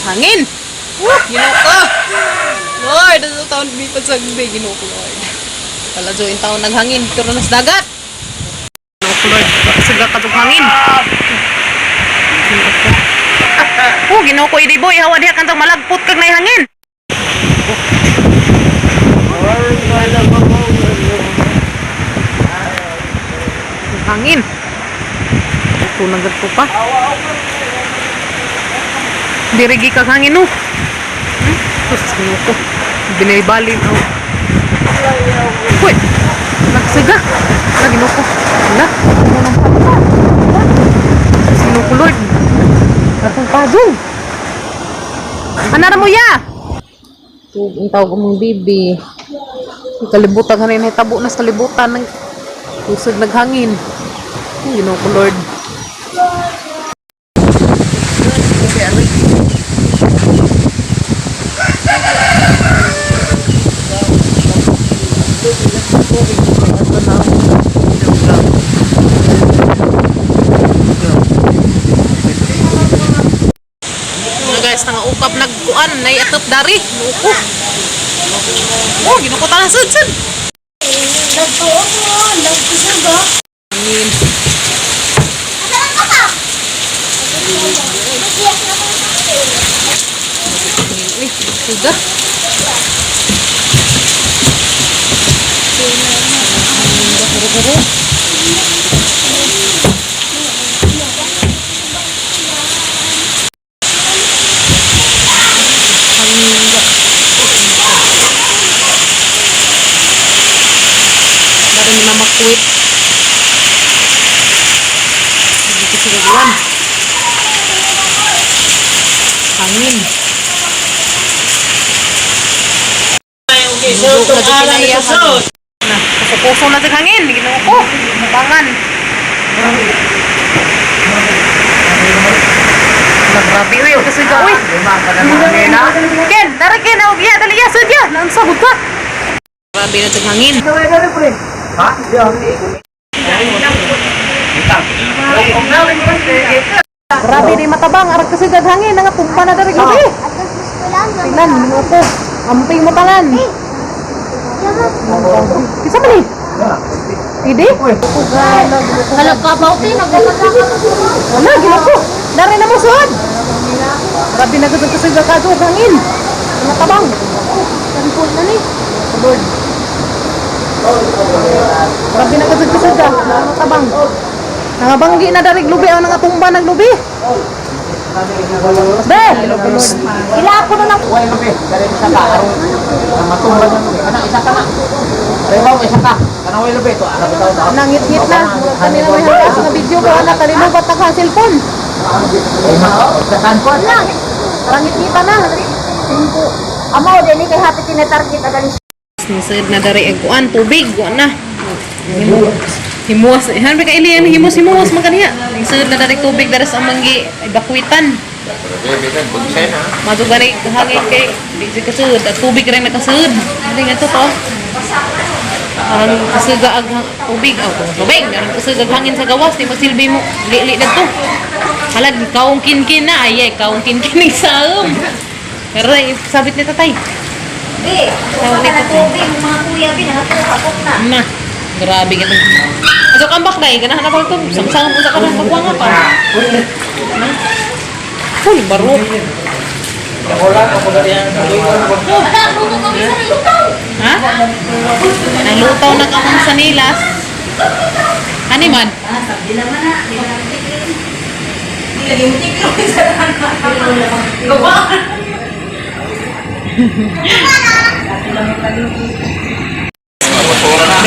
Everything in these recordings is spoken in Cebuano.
Hangin. Woo! Ginoo ko. Lord, ano taon di pa sagbi. Ginoo ko, Lord. Wala jo in taon naghangin. Pero nas dagat. Ginoo ko, Lord. Siga ka tong hangin. Ginoo ko. Oh, Ginoo ko, idi boy. Hawa diha kantong malagpot kag nay hangin. Hangin. Ito nagad ko pa. Dirigi kag hangin no. Sus, ginoo ko. Binaybalin oh. Uy, nagsiga. Wala, ginoo ko. Wala, munang pata. Wala. Sus, ginoo ko, Lord. Atong padong. Anara mo ya? Ang tawag mong bibi. Kalibutan kanin tabo na sa kalibutan ng kusog naghangin. Ay, ginoo ko, Lord. Ano guys, nangaukap nagkuan, naiatop dari. Nuko. Oh, ginuko tanan sud sud. Hangin. Hangin. Uy, siga. Hangin ba, haro-haro. Hangin ba. Dari ni Mama Kuwit. Hindi ko siya gagawan. Hangin. Okay, so itong ara ni susod. Na, puso-puso na sa hangin. Ginoo ko. Mabangan. Ala, grabe uy, ang kasiga uy. Ken, dara Ken, awag ya, dali ya, sud ya. Naunsa gud ka? Grabe na sa hangin. Grabe di matabang, arag kasiga hangin, nga tumba na dari gabi. Tingnan, ginoo ko. Amping mo tanan. Kisa man ni? Hindi? Hala ka ba? Okay, naglalakad ka. Wala, ginoo ko. Dari na mo sud. Grabe na gud kasiga kaso hangin. Matabang. Tampol na ni. Lord. Grabe na kasag kasag ah. Nakatabang. Nangabanggi na darig lubi ang nangatumba ng lubi. Be! Ila ako na lang. Uy, lupi, dari isa ka aron matumba na lupi. Anak, isa ka na. Rebaw, isa ka. Kanang uy, lupi to. Ara bitaw na. Nangit-ngit na. Kanina may hanggas nga video ko anak kanino ba't naka cellphone? Sa kanpon. Rangit-ngita na. Amo, dili kay happy tinatarget agan. Nisad na dari ang kuan tubig kuan na. Himuas. Himuas. Han ka ilian himus himuas man kaniya. Nisad na dari tubig dari sa manggi bakwitan. Mato gani hangin kay di siya kasud at tubig rin nakasud. Hindi nga to to. Parang kasuga ang tubig, oh, tubig, parang kasuga ang hangin sa gawas, di magsilbi mo, li-li na to. Halag, kaong kinkin na, ay, ay, kaong kinkin ng saom. Pero sabit ni tatay. Bi, kuha ka na tubig, mga kuya bi nakatuwa na. Na, grabe ka. Aso kambak na eh, ganahan na pa ito. Samsang mo sa kanang pagwa nga pa. Uy, baro. Wala, luto kami sa lutaw. Ha? Nalutaw na kamang sa nilas. Ani man? Ah, sabi naman na, di na tiklo. Di lagi mo tiklo sa Gawa.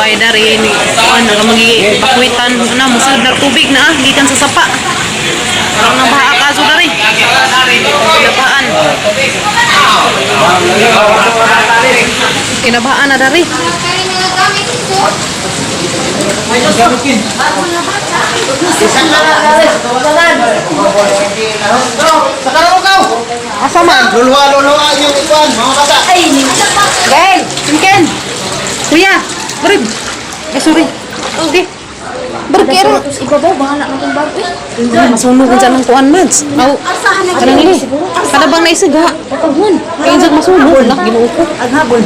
Bay na rin. Ano, nga magi bakwitan. Ano, musod na tubig na ah. Gikan sa sapa. Parang nang baha kaso na rin. Kinabaan. Kinabaan na dari. Kaya mga gamit ko. Sa karong kaw. Asa man? Luluwa, luluwa yung ikuan, mga bata. Ay, ni. Ken! Ken! Kuya! Brib! Eh, sorry. Okay. Brib, kero. Ibabaw, bahala na kung bago. Masunog ang dyan ang kuan, Mads. Aw, Asahan na kanang ini. siguro. Kanang Na bang naisiga? Paghun. Kaya insag masunog. Wala, Ginoo ko. Ang habol.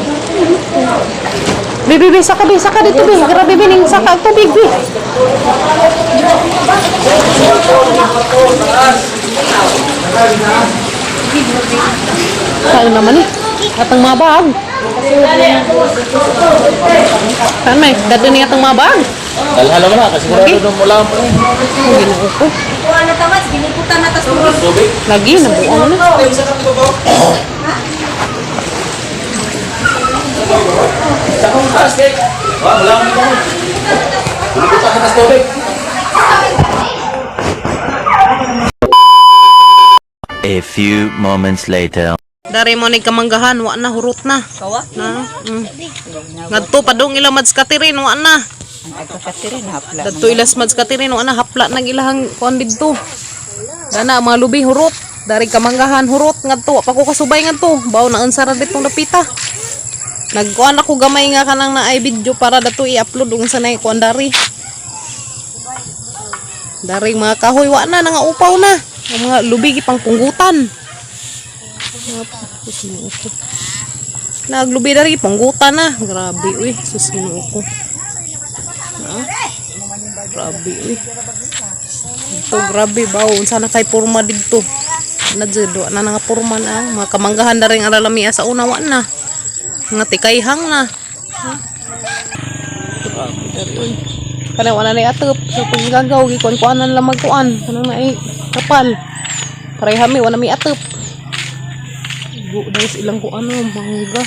Be, be, be, saka, be, saka dito, be. Grabe, be, ning saka ang tubig, be. Saan naman eh? Atang mga bag. Saan may? Dado niya atang mga bag. Dalhala mo na kasi sigurado Okay. doon mo lang pa rin. Ang Ginoo ko. Kuha na tamas, giniputan na tas tubig. Tubig. Lagi, nabuang na. Sa kong taas kay. Wa wala mo ko. Dito ka tas tubig. A few moments later. Dari mo ni kamanggahan, wa na, hurot na. Kawa? Na. Ngadto padung ila mads katirin, wa na. Ang agkakatirin, hapla. Dadto ilas mads katirin, wa na hapla nag ilahang kuan didto. Dana mga lubi hurot, dari kamanggahan hurot ngadto, wa pa ko kasubay ngadto. Baw na unsa ra ditong dapita. Nagkuan ako gamay nga kanang naay video para dato i-upload ug sa nay kuan dari. Dari mga kahoy wa na nangaupaw na. Ang mga lubi gipang punggutan. Sus, Ginoo ko. Naglubi dari punggutan na. Grabe uy, sus Ginoo ko. Ah, grabe uy. Ito grabe bawo unsa na kay porma didto. Na jud wa na nga porma na mga kamanggahan na rin aralamia sa una wa na. Mga tikayhang na. Ha? Grabe dari uy. Kana wala na atop sa paggagaw gikuan-kuanan lang magkuan kanang naay kapal. Pareha mi wala mi atop. Igo daw sa ilang kuan ano mangga.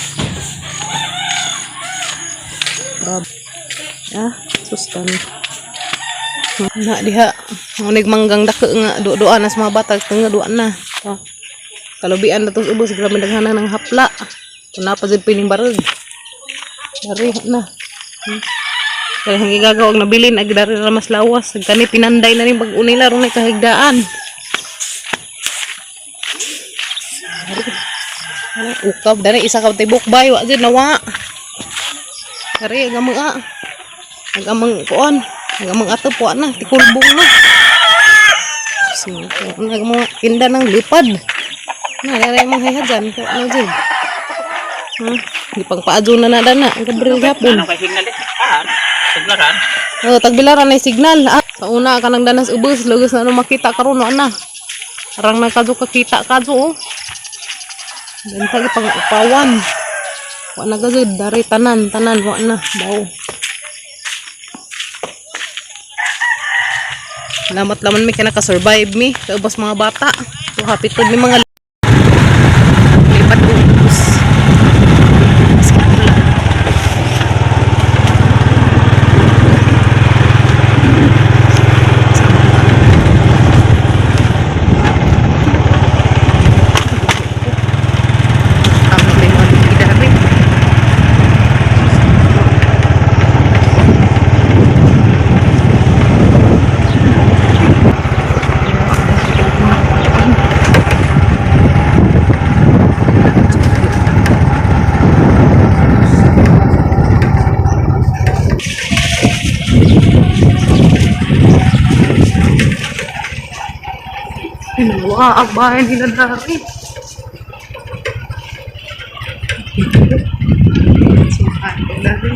Grabe. Ah, sustan. Na diha unig manggang dako nga duduan nas mga bata nga duan na. Oh. Kalubian na tos ubos grabe daghanan ng hapla. Kuna pa jud pining barog. Dari na. Kaya ang gigagaw ang nabilin ag dari ra mas lawas. Ag kani pinanday na rin bag-o nila ron ay kahigdaan. Dari. Ukab dari isa ka tibok bay wa jud nawa. Dari ang amang a. Ang amang kuan, ang amang atop wa na tikulbong na. Sino ko ang mga tinda ng lipad. Na dari mong hayhajan ko ano jud. Di pang paadyo na na dana ang Gabriel gapon. Ano kay signal eh? Ah, siglaran. Oh, tagbilaran ay signal. Ah, sa una ka nang danas ubos, lugos na ano makita karon na. Arang na kadyo kakita kadyo oh. Danta pang upawan. Wa na kadyo dari tanan tanan wa na bawo. Salamat laman mi kay naka-survive mi sa ubos mga bata. So happy to mi mga lipat ubos. Maski pula. Tama na yung mga idari. Wah, ang bahay nila dari. Sumpah, dari.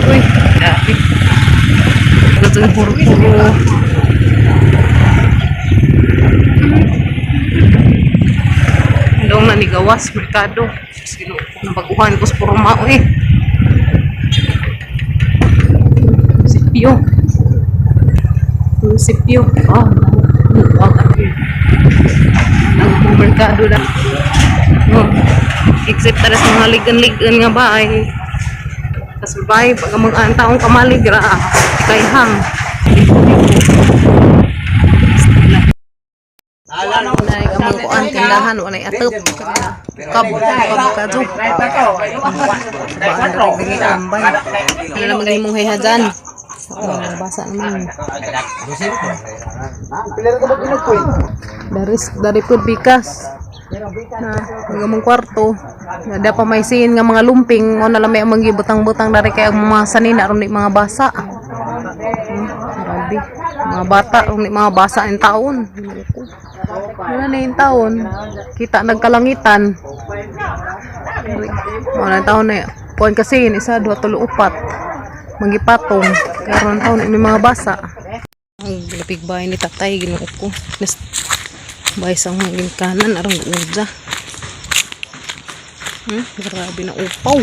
Uy, grabe. Ito yung puro-puro. Dong na nigawas, merkado. Diyos, Ginoo ko, nabaguhan ko sa puro mao eh. Sipyo. Sipyo. Oh, wag. Ang merkado na. Oh. Except tara sa mga ligan-ligan nga ba ay kasurvive pag ang mga ang taong kamalig ra kayhang. Nay amang kuan tindahan walay atop. Kab kab kadto. Baan ra diri ambay. Ano naman imong hayhajan? Sa basa naman. Pila ka ba pinagpuy? Dari pud bikas. Na ang among kwarto. Nada pa may siin nga mga lumping o na lang may among gibutang-butang dari kay ang mga sanina ron di mga basa. Grabe. Mga bata ron di mga basa in taon. Wala na yung taon. Kita nagkalangitan. Wala na taon na kuan kasi yun, isa, duha, tulo, upat. Magipatong. Karon taon may mga basa. Ang lapig bahay ni tatay, ginoo ko. Nas bahay sa mga ginkanan, arang uja. Grabe na upaw.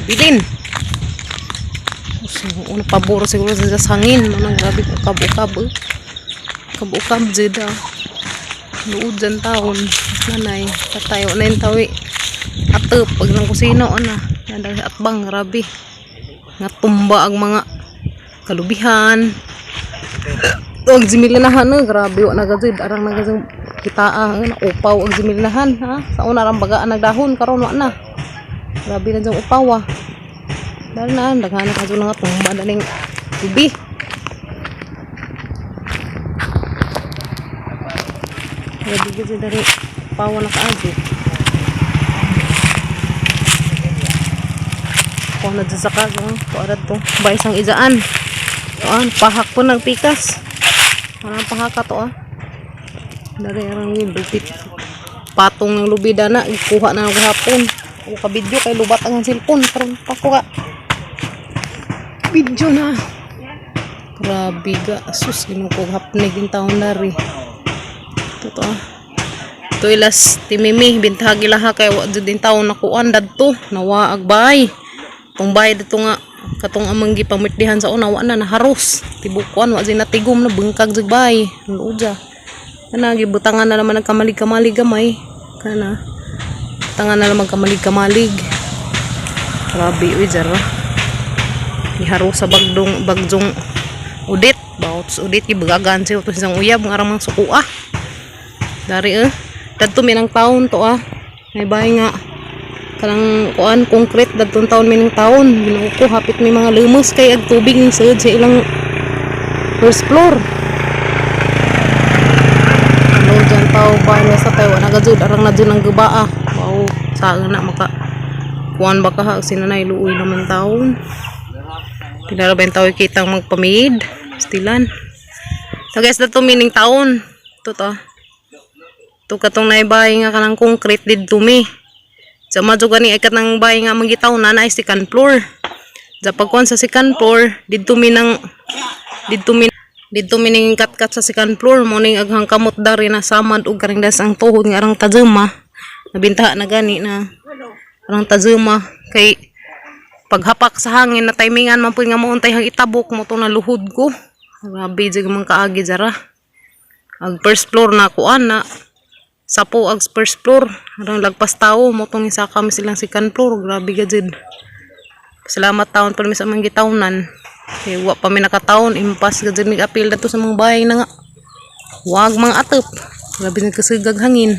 Bilin. So, una paboro siguro sa hangin. Ano, grabe ukab-ukab. Eh. Ukab-ukab, jeda. Luod dyan taon. Nanay, tatay, wala yung tawi. Atep, pag nang kusino, ana. Nandang atbang, grabe. Nga tumba ang mga kalubihan. Ang jimilinahan, eh, grabe, wala nagazid. Arang nagazid, kitaa, eh, upaw ang jimilinahan, ha? Sa una, arang bagaan nagdahon, karon wala na. Grabe na diyang upaw, ah. Dahil na, daghan na kadyo na nga tumba na ning lubi. Grabe kasi dari upaw na kaadyo. Kuha na dyan sa kagang, kuha to. Ba isang ijaan. Kuha, pahak po ng pikas. Parang pahaka to ah. Dari arang yun, lupit. Patong ng lubida na, ikuha na ng hapon. O ka video kay lubat ang cellphone. Karon pa ko ka. Video na. Grabe ga. Sus, ginoo hapnig yung taon na rin. Totoo ah. Ito ilas timimi, bintahag ilaha kay wa jud din taon nakuan dadto, nawa agbay. Tong bay dito nga katong amang gipamitdihan sa una wa na naharos. Tibukuan wa jud natigom na bungkag jud bay. Luja. Kana gibutangan na naman ang kamalig-kamalig gamay. Kana. Butangan na naman kamalig-kamalig. Grabe uy jara. Giharo sa bagdong bagdong udit. Bawt sa udit gibagagan siya to isang uyab nga aramang sukua. Dari eh. Dadto minang taon to ah. May bahay nga kanang kuan concrete dadtong taon mining taon. Ginoo ko hapit may mga lumos kay ag tubig ning sud sa ilang first floor. Ano dyan tao ba na sa tayo na gajud arang na dyan ang gubaa. Wow, saan na maka kuan ba ka ha sinanay luoy naman taon. Pinara ba yung tao kitang magpamid? Stilan. So guys, dato mining taon. Ito to. Ito katong naibay nga kanang concrete didto mi. Sa madyo gani ay katang bay nga magitaw na na ay second floor. Sa pagkuan sa second floor, didto mi ning katkat sa second floor mo ning aghang kamot dari na samad og karing das ang tuhod nga arang tazuma. Nabintaha na gani na arang tazuma kay paghapak sa hangin na timingan man pud nga moontay hang itabok mo to na luhod ko. Grabe jud man kaagi jara. Ag first floor na kuan na sapo ag first floor arang lagpas tawo mo tong isa kami silang second floor, grabe ga jud. Salamat taon pa mi sa mga gitawnan kay wa pa mi nakataon impas ga jud mig apil dato sa mga bahay na nga wag mga atop, grabe nagkasugag hangin.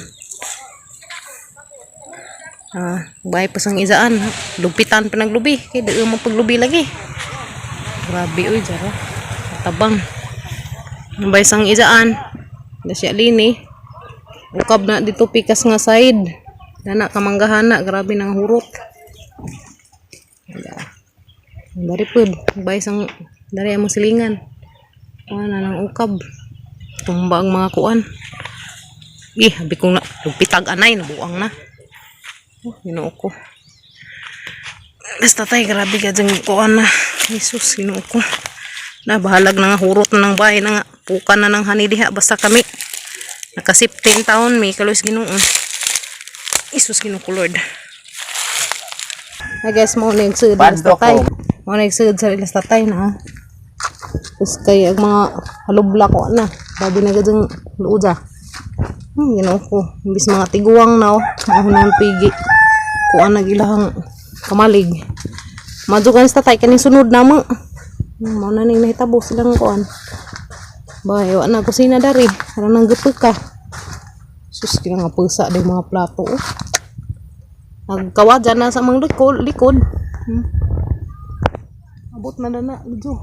Ah, bahay pa sang izaan, lupitan pa naglubi kay di mo paglubi lagi. Grabe oy jara, tabang ang bahay sang izaan na siya lini. Ukab na dito pikas nga side. Dana kamanggahana, grabe nang hurot. Wala. Dari pud, bay sang dari among silingan. Kuan na nang ukab. Tumba ang mga kuan. Ih, habi ko na lupitag anay nabuang na. Oh, Ginoo ko. Basta tay, grabe ka dyan kuan na. Jesus, Ginoo ko. Na bahalag na nga hurot na ng bahay na nga. Puka na ng hani diha basta kami. Naka 15 taon may kalos Ginoo. Isus Ginoo ko Lord. Hi guys, mo na yung sud ilas tatay. Mo na yung sud sa ilas tatay na. Ah. Tapos kay ang mga halubla ko na. Babi na gadyang luoda. Ginoo ko. Imbis mga tiguang na oh. Ako na ang pigi. Kuan nag ilahang kamalig. Madyo kan sa tatay kaning sunod na mo. Mo na ning nahitabo silang kuan. Bay, wa na kusina dari. Aron nang gupok ka. Sus, kina nga pusa di mga plato. Oh. Nagkawadya na sa mga likod. Likod. Abot na na na, Lujo.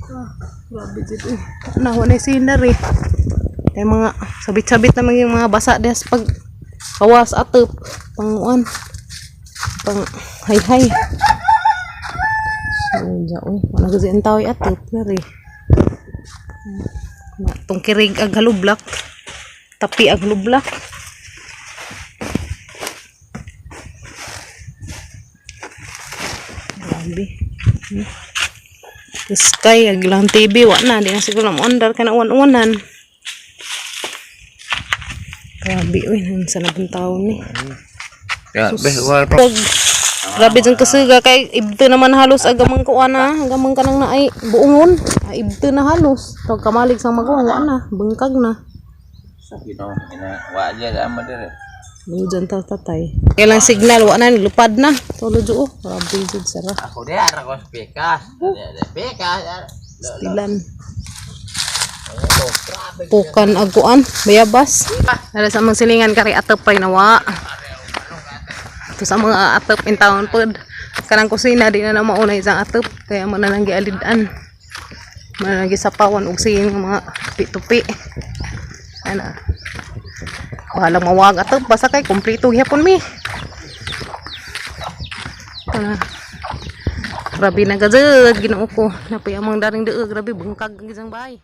Ah, grabe dito eh. Na, wala sinar eh. Kaya mga sabit-sabit naman yung mga basa des pag kawas atop panguan pang hay-hay. So, dya, uy. Wala kasi ang tao atop na rin. Tong kirig ag halublak. Tapi ag halublak. Grabe. Sky ag ilang TV wa na di na siguro na mo-under ka na uwan-uwanan. Grabe uy, sa nabang taon ni. Ya, Pag grabe dyan kasuga kay ibto naman halos agamang kuan na, agamang kanang naay buongon. Ah, ibto na halos. Tog kamalig sa maguwang wa na, bungkag na. Sakit oh, ina wa aja ama dire. Lujan ta tatay. Kailang signal wa na lupad na. Tulo jo oh. Grabe jud sara. Ako dia ara ko speaker. Speaker. Stilan. Pukan aguan, bayabas. Dara sa mga silingan kari atop pa nawa. Ito sa mga atop in town pod. Kanang kusina di na na mauna isang atop kaya mo na lang gialid-an. Mo na lang gisapawan og sing mga tupi-tupi. Ana. Walang mawag atop basta kay kumpleto gyapon mi. Ana. Grabe na gazed, Ginoo ko. Napay amang daring deeg, grabe bungkag ang isang bahay.